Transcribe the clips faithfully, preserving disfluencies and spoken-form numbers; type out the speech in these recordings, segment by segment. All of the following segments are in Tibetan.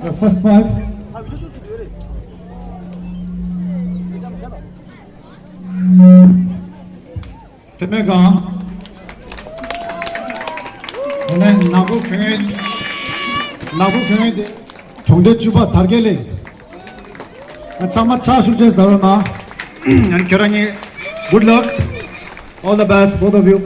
The first five. དེ་མེད་གང་། དེ་ནས་ནག་པོ་གྱོན་ཡས། ནག་པོ་གྱོན་ཡས་དེ་གྲོང་སྡེ་བཅུ་པ་དར་རྒྱས་གླིང་། ཚང་མ་ཕྱག་ཤུགས་ཆེ་ཟླ་རོགས་གནང་། ཁྱེད་རང་གཉིས། Good luck. All the best, both of you.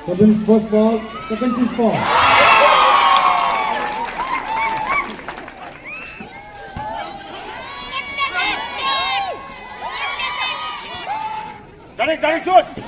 Seventeen first ball, seventeen four. Direct, direct shoot!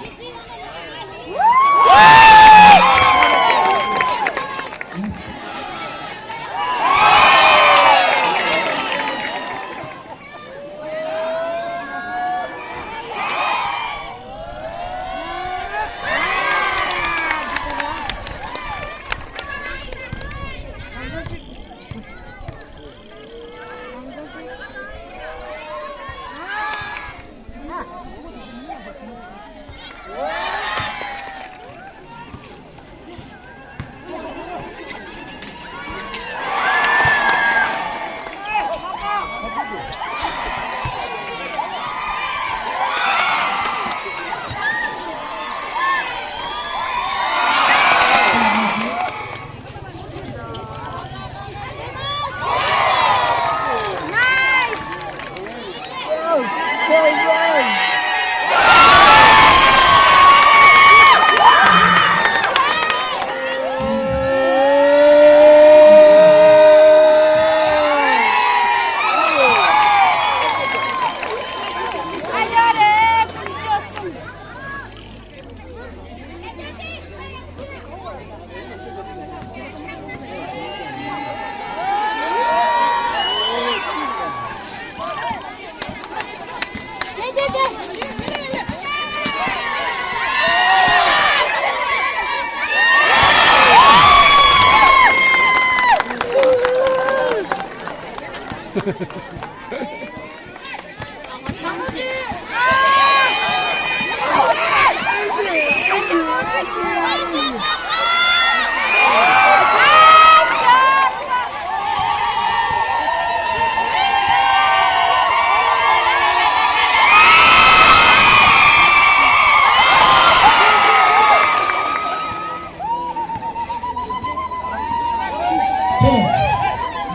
Ten,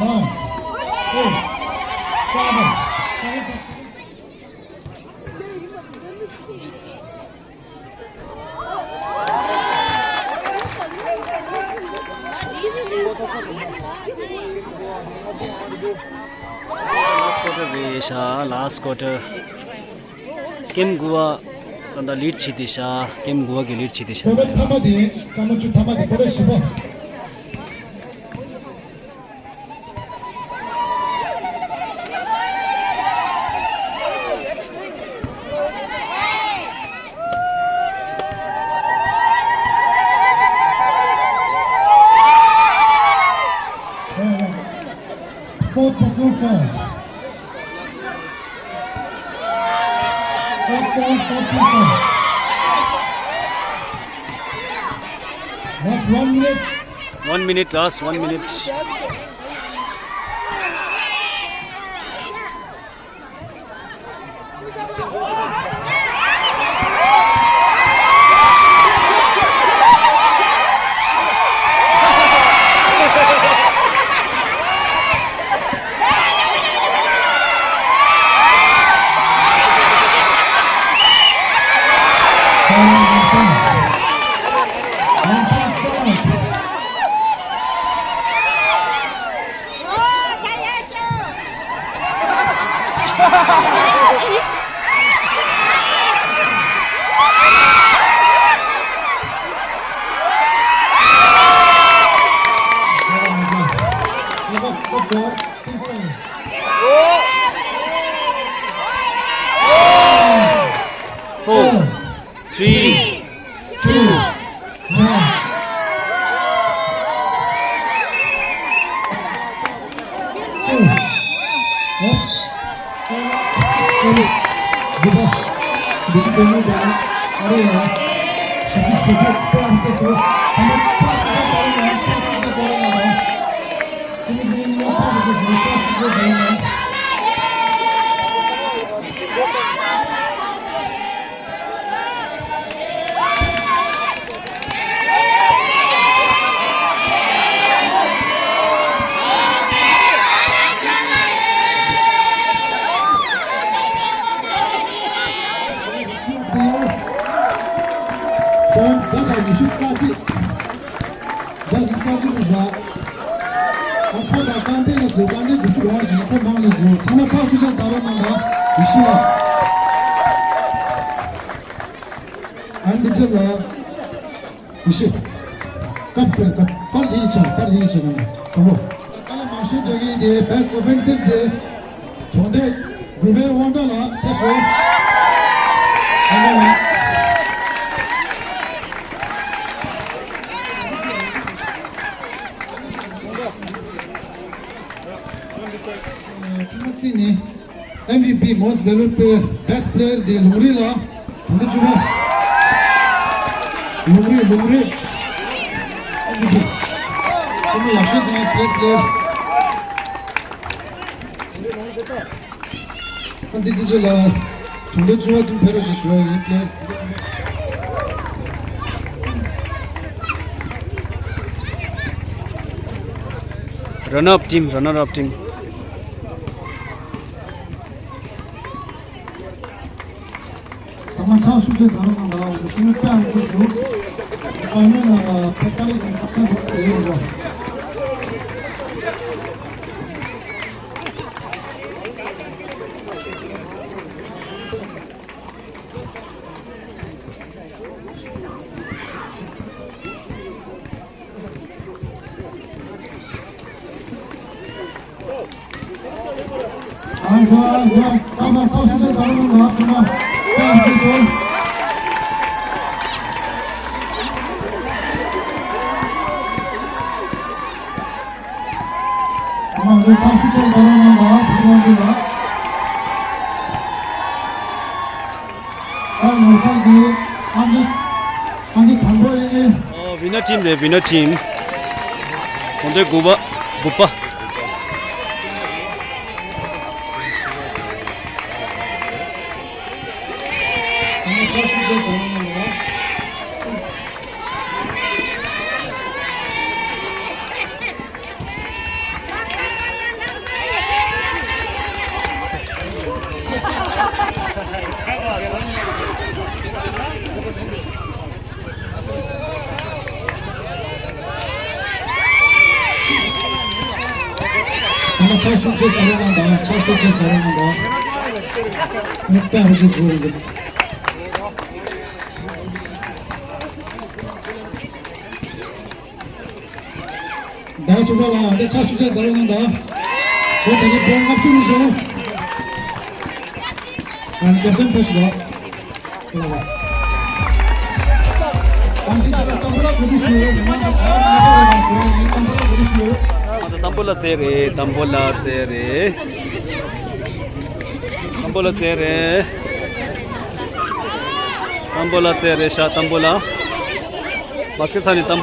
nine, eight, seven, five, Last quarter རེད་ཤག last quarter. ཀེམ་དགུ་བ་ད་ལྟ་ལིཌ་བྱེད་དེ་ཤག་ཀེམ་དགུ་བ་གི་ལིཌ་བྱེད་དེ་ཤག་ཕོ་བྲང་ཐ་མ་དེ་ས་མ་བཅུ་ཐ་མ་དེ་ཕོ་བྲང་བཞི་པ། Four percent four. Four four, four percent four. Last one minute. One minute, last one minute. Four, three, two, one. Point བརྒྱ་དང་ཉི་ཤུ་རྩ་གཅིག་བརྒྱ་ཉི་ཤུ་རྩ་གཅིག་རུ་བཞག་ཨ་ཁོ་དང་རྐང་འདེགས་ལ་བཟོ་རྐང་འདེགས་དགུ་བཅུ་གོ་ལྔ་ཞིག་ཁོ་མང་ནས་བཟོ་ཚང་མ་ཕྱག་མཆོད་ཆང་བཏང་རོགས་གནང་དང་ཡེ་ཤེས་ལགས། ཨ་འདི་ཚོ་ལ་ཡེ་ཤེས། སྐབས་དེར་སྐབས་པར་ཡིན་ཆ་པར་ཡིན་ཆ་ནང་དང་པོ། ཀ་ལ་མང་ཤོས་རྒྱག་གི་དེ་best offensive དེ། གྲོང་སྡེ་དགུ་པའི་དབང་གྲགས་ལགས་ཕེབས་ཤོག་དབང་གྲགས་ལགས། ཚང་མ་རྩིས་ནས་M V P most valued player best player དེ་ལུང་རིགས་ལགས། གྲོང་སྡེ་བཅུ་པ། ལུང་རིགས་ལུང་རིགས། M V P ཚང་མ་ཡག་ཤོས་ཚང་མ་best player། ཨ་འདི་འདི་ཚོ་ལ་གྲོང་སྡེ་བཅུ་པ་ཚོ་ཕེབས་རོགས་ཞེས་ཞུ་བ་ཡིན་ལགས། Runner up team, runner up team. ཚང་མ་ཕྱག་ཤུགས་ཆེ་ཟ་རོགས་གནང་དང་། ཚང་མ་དཔེ་ཡག་པོ་འདུག་ཨ་ནི་ལ་ཕེབས་ཀ་ལི་དང་ཚོགས་ཆེན་པོ་ཡོད་རེད། ཚགས་ཤུགས་ཆེན་པོ་གནང་དང་ཕུལ་གནང་རྒྱུ་ལ། ད་ངོ་ཚ་གི་ཨང་ཀི་ཨང་ཀི་དང་པོ་ཡིན་ནི། ཨོ། བི་ན་ཊིམ་རེད། བི་ན་ཊིམ། གོང་ཚད་དགུ་པ། དགུ་པ། ཚང་མ་ཚགས་ཤུགས་ཆེན་པོ་གནང་དང་། ཚང་མ་ཕྱག་ཤུགས་ཆེ་ཟེར་རོགས་གནང་དང་། ཕྱག་ཤུགས་ཆེ་ཟེར་རོགས་གནང་དང་། ཚང་མ་ཕྱག་ཤུགས་ཆེ་ཟེར་རོགས་གནང་དང་། ཟླ་བ་བཅུ་པ་ལ་ཨ་ནི་ཕྱག་ཤུགས་ཆེ་ཟེར་རོགས་གནང་དང་། ཁོང་ད་ནི་ཕོན་ལྔ་བཅུ་རུ་སོང་། ཨ་ནི་རྒྱབ་རྟེན་ཕེབས་ཤིག་ལ། ཏམ་བུ་ལ་རྩེ་རེད། ཏམ་བུ་ལ་རྩེ་རེད། ཏམ་བུ་ལ་རྩེ་རེད། ཏམ་བུ་ལ་རྩེ་རེད་ཤག་ཏམ་བུ་ལ། མ་སྐད་ཚ་ནི་ཏམ་བུ།